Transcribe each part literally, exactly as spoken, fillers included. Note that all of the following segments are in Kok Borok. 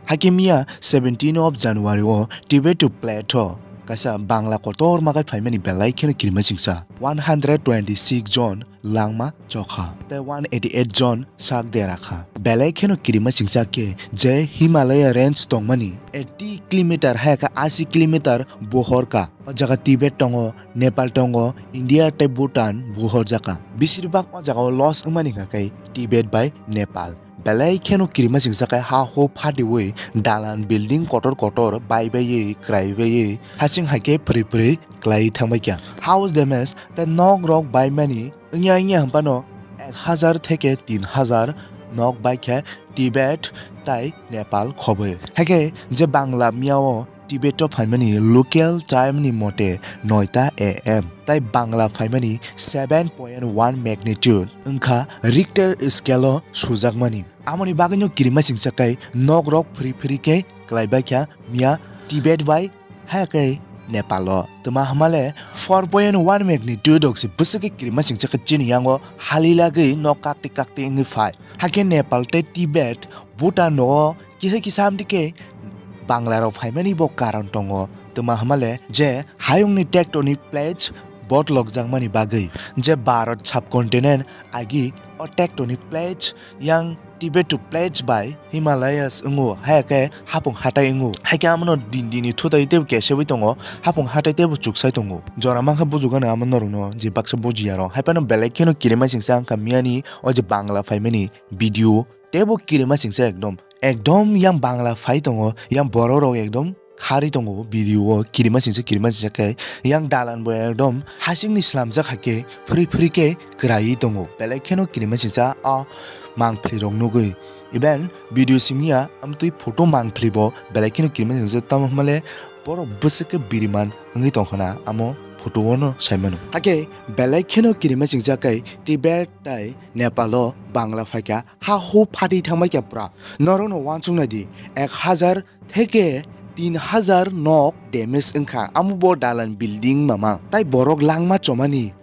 Hakhe miya seventeen of January o Tibet to Plateau kaisa Bangla kotor makai phaimani belai kheno kirima singsa one hundred twenty six jon langma chokha tei one eighty eight jon sak dera kha. Belai kheno kirima singsa khe je Himalaya range tongmani eighty kilometer hai khe eighty kilometer bohor ka. O jaga Tibet tongo, Nepal tongo, India tei Bhutan bohor jaka. Bisirbak o jaga o loss wngmani hwnkha khe Tibet bai Nepal. Belai kheno kirima singsa khe ha ho phatiwi dalan building kotor kotor bai baiwi kwrai baiwi hasing hai khe phwrwi phwrwi kwlaiwi thangbai kha. House damage tei nok rok baimani wngya wngya hwnphano ek hazar theke tin hazar nok bai khe Tibet tai Nepal khobwi. Haikhe je Bangla miyao Tibet o phaimani local time ni mote noita A M tai Bangla phaimani seven point one magnitude wngkha Richter scale o sujakmani. Amoni bagwino kirima singsa kai nok rok phri phri khe kwlaibai kha miya Tibet bai haya khe Nepal o. Twma hamale four point one magnitude rok se bwswk khe kirima singsa khe chini yango halilagwi nok kakti kakti wngwi phai. Hakhe Nepal tei Tibet, Bhutan rogo kisa kisa amtwi khe Bangla rok phaimani bo karon tongo. Twma hamale je hayungni tectonic plates botlokjakmani bagwi je Bharat subcontinent agi o tectonic plates yang Tibet to plates bai Himalayas wngo, hai khe hapung hatai wngo. Hai khe amono din dini thutai tebo kesebwi tongo, hapung hatai tebo chuksai tongo. Jora mankha bujugano amo norokno je baksa bujiya rok. Hai phano belai kheno kirima singsa wngkha miyani o je Bangla phaimani video tebo kirima singsa ekdom. Ekdom yang Bangla phai tongo, yang borok rok ekdom kharwi tongo video o kirima singsa kirima singsa khe yang dalan bo ekdom hasingni slamjak hai khe phri phri khe kwraiwi tongo. Belai kheno kirima singsa o mangpli rok nugwi. Even video simiya amtwi photo mangpli bo belai kheno kirima singsa tamo hwnmale borok bwswk khe biriman wngwi tongkhana amo photo o no saimano. Hakhe belai kheno kirima singsa khe Tibet tai Nepal o Bangla phaikha ha hu phatwi thangbai kha pura. Norokno uansuk nai di, ek hazar theke tin hazar nok damage wngkha, amo bo dalan building mama. Tai borok langma chomani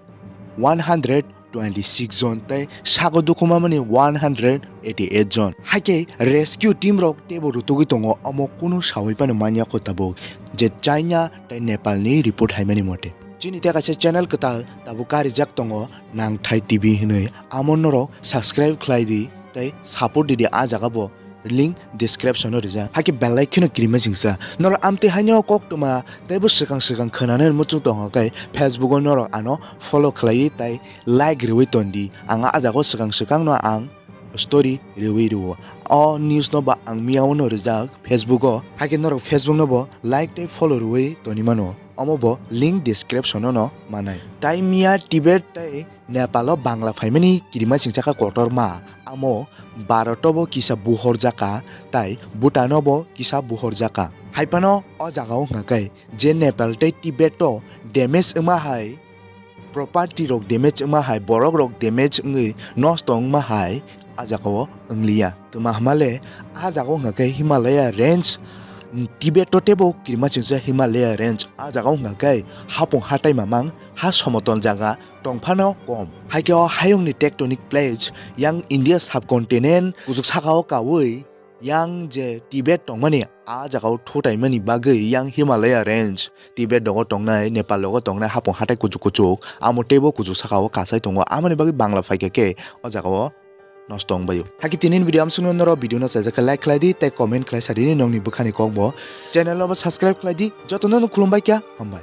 one hundred twenty six jon, tai sago dukhumamani one hundred eighty eight jon. Haikhe rescue team rok tebo rutugwi tongo, omo kunu sawi phano manya kho tabuk, je China tai Nepal ni report haimani mote. Chini tei kaisa channel kwtal tabuk karijak tongo, Nangthai T V hinwi, amo norok subscribe khlai di tei support di di, ah jaga bo link description o rijak. Hakhe belai kheno kirima singsa. Norok amtwi haino koktwma teibo swkang swkang khwnanai muchung tongkha khe Facebook o norok ano follow khlaiwi tei like riwi tondi. Ang ah jaga o swkang swkang no ang story riwi rwo. O news no ba ang miyao no rijak Facebook o. Hakhe norok Facebook no bo like tei follow riwi toni mano. Omo bo link description o no manai. Tai miya Tibet tei Nepal o Bangla phaimani kirima singsa kha kotorma. Amo Bharat o bo kisa buhor jaka tai Bhutan o bo kisa buhor jaka. Hai phano o jaga o hwnkha khe je Nepal tei Tibet o damage wngma hai, property rok damage wngma hai, borok rok damage wngwi nosto wngma hai, ah jaga o wngliya. Twma hwnmale ah jaga o hwnkha khe Himalaya range, Tibet o teibo kirima singsa Himalaya range. Ah jaga o hwnkha khe hapung hatai mamang, ha somotol jaga tongphano kom. Haikhe o hayungni tectonic plates yang India subcontinent kuchuk saka o kaui yang je Tibet tongmani, ah jaga o thutaimani bagwi yang Himalaya range, Tibet rogo tongnai, Nepal rogo tongnai hapung hatai kuchuk kuchuk, amo teibo kuchuk saka o kasai tongo. Amoni bagwi Bangla phaikha khe o jaga o nosto wngbaio. Hakhe tini ni video amsukno norok video no chaijak khe like khlai di tei comment khlai sa di nini nokni bwkhani kokbo. Channel no bo subscribe khlai di. Jotono no khulumbai kha, hambai.